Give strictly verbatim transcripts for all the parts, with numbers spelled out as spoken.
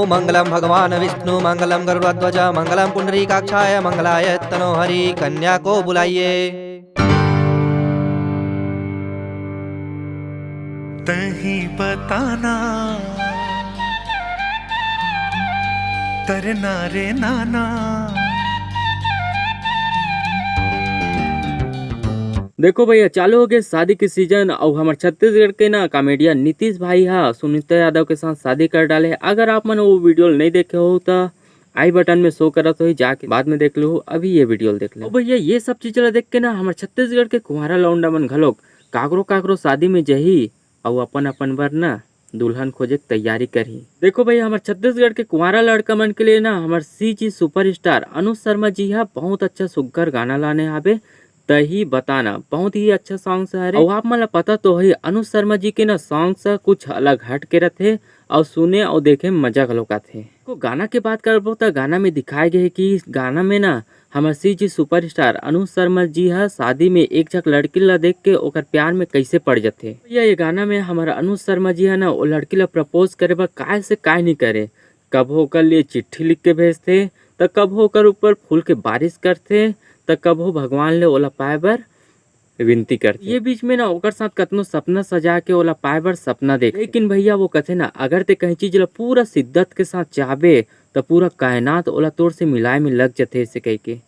मंगलम भगवान विष्णु मंगलम गरुड़ध्वज मंगलम पुंडरीकाक्षाय मंगलाय तनो हरि कन्या को बुलाइए। तही बताना तरना रे नाना। देखो भैया, चालू हो गए शादी के सीजन। और हमारे छत्तीसगढ़ के ना कॉमेडियन नीतीश भाई हा सुनीता यादव के साथ शादी कर डाले। अगर आप मन वो वीडियो नहीं देखे हो तो आई बटन में शो करत होही, जाके बाद में देख लो, अभी ये वीडियो देख लो। भैया, ये सब चीज ला देख के ना हमारे छत्तीसगढ़ के कुंवारा लौंडा मन घलोक काकरो काकरो शादी में जही और अपन अपन बर ना दुल्हन खोजे के तैयारी करही। देखो भैया, हमारे छत्तीसगढ़ के कुंवारा लड़का मन के लिए ना हमारे सी जी सुपरस्टार अनुज शर्मा जी हा बहुत अच्छा सुग्घर गाना लाने हाबे, तही बताना। बहुत ही अच्छा सॉन्ग्स हरे। और आप मन ला पता तो है, अनुज शर्मा जी के ना सॉन्ग्स कुछ अलग हट के रथे और सुने और देखे में मजा घलोक आथे। को गाना के बात करबो त गाना में दिखाए गए है कि गाना में ना हमर सी जी सुपरस्टार अनुज शर्मा जी हा शादी में एक झक लड़की ला देख के ओकर प्यार में कैसे पड़ जाथे। ये गाना में हमर अनुज शर्मा जी हा ना वो लड़की ला प्रपोज करे बर काय से काय नहीं करे, कभो ओकर लिए चिट्ठी लिख के भेजथे, त कभो ओकर ऊपर फूल के बारिश करथे, त कभो भगवान ले ओला पाए बर विनती करथे। ये बीच में ना ओकर साथ कतनो सपना सजा के ओला पाए बर सपना देख, लेकिन भैया वो कथे ना, अगर ते कहीं चीज ला पूरा शिद्दत के साथ चाहबे, त पूरा कायनात ओला तोर से मिलाए में लग जथे, ऐसे कह के।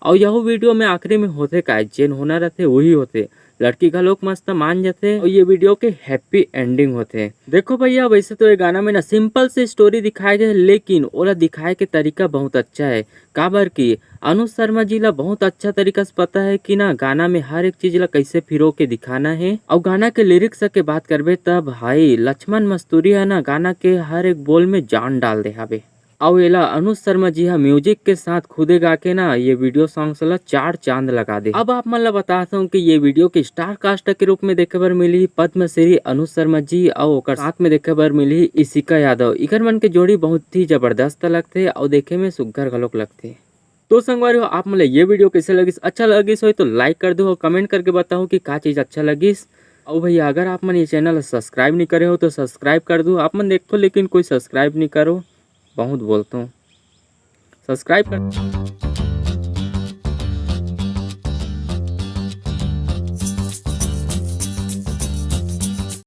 और यहू वीडियो में आखिरी में होथे काय, जेन होना रहथे वही होथे। लड़की घलोक मस्त मान जथे और ये वीडियो के हैप्पी एंडिंग होथे। देखो भैया, वैसे तो ये गाना में ना सिंपल से स्टोरी दिखाए गए, लेकिन ओला दिखाए के तरीका बहुत अच्छा है। काबर कि अनुज शर्मा जी ला बहुत अच्छा तरीका से पता है कि ना गाना में हर एक चीज ला कैसे फिरो के दिखाना है। और गाना के लिरिक्स के बात करबे त भाई लक्ष्मण मस्तूरी है ना गाना के हर एक बोल में जान डाल दे हाबे। अउ एला अनुज शर्मा जी हा म्यूजिक के साथ खुदे गा के ना ये वीडियो सॉन्ग्स ला चार चांद लगा दे। अब आप मन ला बताता हूँ कि ये वीडियो के स्टार कास्ट के रूप में देखे बर मिली पद्मश्री अनुज शर्मा जी अउ ओकर साथ में देखे बर मिली इशिका यादव। इकर मन के जोड़ी बहुत ही जबरदस्त लगथे अउ देखे में सुग्घर घलोक लगथे। तो संगवारी हो, आप मन ला ये वीडियो कैसे लगिस? अच्छा लगिस होय तो लाइक कर दो और कमेंट करके बताओ कि का चीज अच्छा लगिस। अउ भैया, अगर आप मन ये चैनल सब्सक्राइब नहीं करे हो तो सब्सक्राइब कर दो। आप मन देखो लेकिन कोई सब्सक्राइब नहीं करो, बहुत बोलता हूँ, सब्सक्राइब कर।